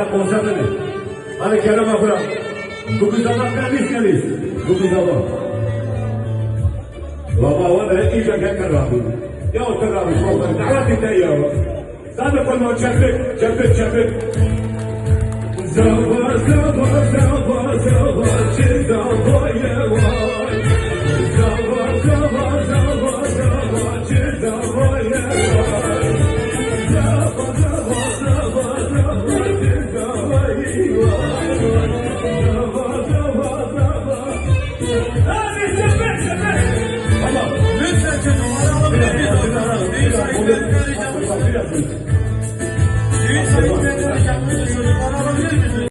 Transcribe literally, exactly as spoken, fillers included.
Konser bide. Hadi kerema xwe. Bugün sabah gelmiş gelmiş. Bugün sabah. Baba, o da iyice getir abi. Ya otur abi, konser. Davet et ya. Sen de koyma, çepik, çepik, çepik. Zava, zava, zava, zava, çi zava ye vay. Zava, zava, zava, zava, çi zava ye vay. Zava, zava, zava, zava, çi zava ye vay. Zava, zava, zava. Hadi, çepik, çepik. Tamam. Lütfen çocuklar, alabilir miyiz? Büyük saygılarımı rica ediyorum. Büyük saygı